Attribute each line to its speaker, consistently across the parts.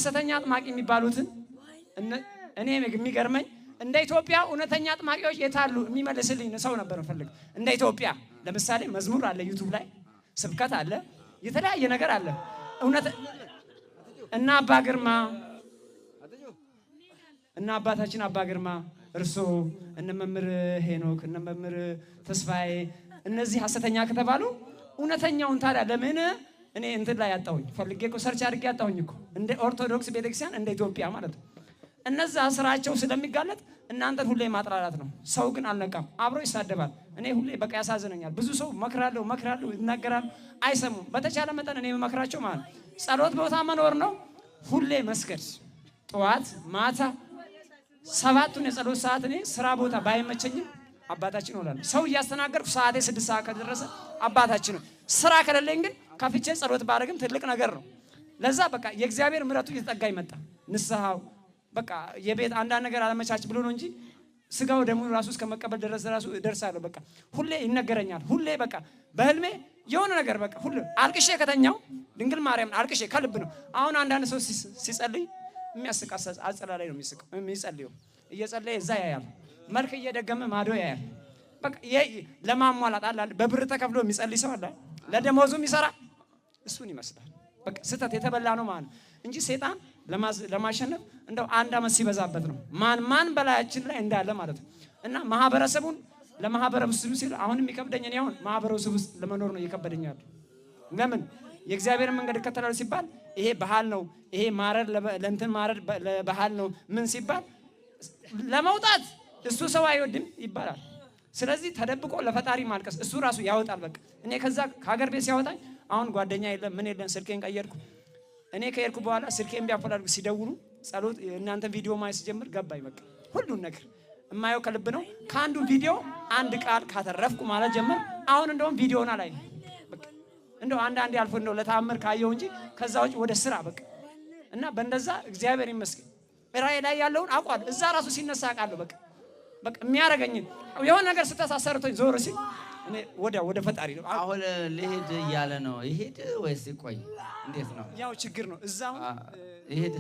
Speaker 1: ሐሰተኛ አጥማቂ የሚባሉትን እኔ የሚገርመኝ እንደ ኢትዮጵያ እውነተኛ አጥማቂዎች የታሉ የሚመልስልኝ ሰው ነበር የምፈልግ። እንደ ኢትዮጵያ ለምሳሌ መዝሙር አለ፣ YouTube ላይ ስብከት አለ፣ የተለያየ ነገር አለ። እውነት እና አባ ግርማ እና አባታችን አባ ግርማ እርሶ፣ እነ መምህር ሄኖክ፣ እነ መምህር ተስፋዬ እነዚህ ሐሰተኛ ከተባሉ እውነተኛውን ታዲያ ለምን እኔ እንትን ላይ ያጣሁኝ? ፈልጌ እኮ search አድርጌ ያጣሁኝ እኮ እንደ ኦርቶዶክስ ቤተክርስቲያን እንደ ኢትዮጵያ ማለት ነው። እነዛ ስራቸው ስለሚጋለጥ እናንተን ሁሌ ማጥራራት ነው። ሰው ግን አልነቃም፣ አብሮ ይሳደባል። እኔ ሁሌ በቃ ያሳዝነኛል። ብዙ ሰው መክራለሁ መክራለሁ ይናገራል፣ አይሰሙም። በተቻለ መጠን እኔ የምመክራቸው ማለት ጸሎት ቦታ መኖር ነው፣ ሁሌ መስገድ፣ ጠዋት ማታ 7ቱን የጸሎት ሰዓት። እኔ ስራ ቦታ ባይመቸኝም አባታችን እሆናለሁ። ሰው እያስተናገድኩ ሰዓቴ 6 ሰዓት ከደረሰ አባታችን ነው። ስራ ከሌለኝ ግን ከፍቼ ጸሎት ባደርግም ትልቅ ነገር ነው። ለዛ በቃ የእግዚአብሔር ምሕረቱ እየተጠጋ ይመጣ። ንስሐው በቃ የቤት አንዳንድ ነገር አለመቻች ብሎ ነው እንጂ ስጋው ደሙ ራሱ እስከ መቀበል ድረስ ራሱ እደርሳለሁ። በቃ ሁሌ ይነገረኛል። ሁሌ በቃ በህልሜ የሆነ ነገር በቃ ሁሌ አልቅሼ ከተኛው ድንግል ማርያምን አልቅሼ ከልብ ነው። አሁን አንዳንድ ሰው ሲጸልይ የሚያስቅ አጸላላይ ነው የሚስቀው የሚጸልየው። እየጸለየ እዛ ያያል፣ መልክ እየደገመ ማዶ ያያል። በቃ ለማሟላት አለ በብር ተከፍሎ የሚጸልይ ሰው አለ፣ ለደሞዙ የሚሰራ እሱን ይመስላል። በቃ ስህተት የተበላ ነው ማለት እንጂ ሴጣን ለማሸነፍ እንደው አንድ አመት ሲበዛበት ነው ማን ማን በላያችን ላይ እንዳለ ማለት ነው። እና ማህበረሰቡን ለማህበረሰቡ ሲል አሁን የሚከብደኝ እኔ አሁን ማህበረሰቡ ውስጥ ለመኖር ነው እየከበደኝ ያለው። ለምን የእግዚአብሔር መንገድ እከተላለሁ ሲባል ይሄ ባህል ነው፣ ይሄ ማረድ ለእንትን ማረድ ለባህል ነው ምን ሲባል ለመውጣት እሱ ሰው አይወድም ይባላል። ስለዚህ ተደብቆ ለፈጣሪ ማልቀስ እሱ ራሱ ያወጣል። በቃ እኔ ከዛ ከሀገር ቤት ሲያወጣኝ አሁን ጓደኛ የለም ምን የለም፣ ስልኬን ቀየርኩ። እኔ ከሄድኩ በኋላ ስልኬን ቢያፈላልጉ ሲደውሉ ጸሎት እናንተ ቪዲዮ ማየት ሲጀምር ገባኝ። በቃ ሁሉን ነገር የማየው ከልብ ነው። ከአንዱ ቪዲዮ አንድ ቃል ካተረፍኩ ማለት ጀመር። አሁን እንደውም ቪዲዮውን አላይም። በቃ እንደው አንዳንዴ አልፎ እንደው ለተአምር ካየው እንጂ ከዛ ውጭ ወደ ስራ በቃ እና በእንደዛ እግዚአብሔር ይመስገን ራእይ ላይ ያለውን አውቃለሁ። እዛ ራሱ ሲነሳ አውቃለሁ። በቃ በቃ የሚያደርገኝን የሆነ ነገር ስህተት ዞር ሲል እኔ ወዲያ ወደ ፈጣሪ ነው።
Speaker 2: አሁን ልሂድ እያለ ነው። ይሄድ ወይስ ይቆይ? እንዴት ነው?
Speaker 1: ያው ችግር ነው። እዛው
Speaker 2: ይሄድ።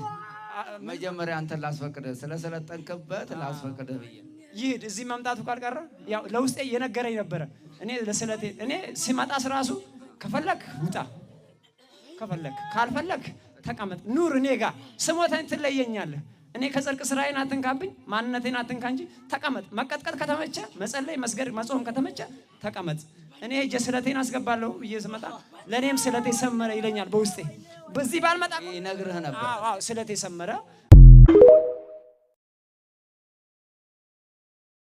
Speaker 2: መጀመሪያ አንተን ላስፈቅድህ ስለሰለጠንክበት ላስፈቅድህ ብዬ
Speaker 1: ይሂድ። እዚህ መምጣቱ ካልቀረ ያው ለውስጤ እየነገረኝ ነበረ። እኔ ለስለቴ እኔ ሲመጣስ ራሱ ከፈለክ ውጣ፣ ከፈለክ ካልፈለክ ተቀመጥ፣ ኑር እኔ ጋር ስሞተኝ ትለየኛለህ። እኔ ከጽድቅ ስራዬን አትንካብኝ፣ ማንነቴን አትንካ እንጂ ተቀመጥ። መቀጥቀጥ ከተመቸ መጸለይ፣ መስገድ፣ መጾም ከተመቸ ተቀመጥ። እኔ ሄጄ ስለቴን አስገባለሁ ብዬ ስመጣ ለእኔም ስለቴ ሰመረ ይለኛል በውስጤ። በዚህ ባልመጣ
Speaker 2: ይነግርህ ነበር።
Speaker 1: አዎ አዎ ስለቴ ሰመረ።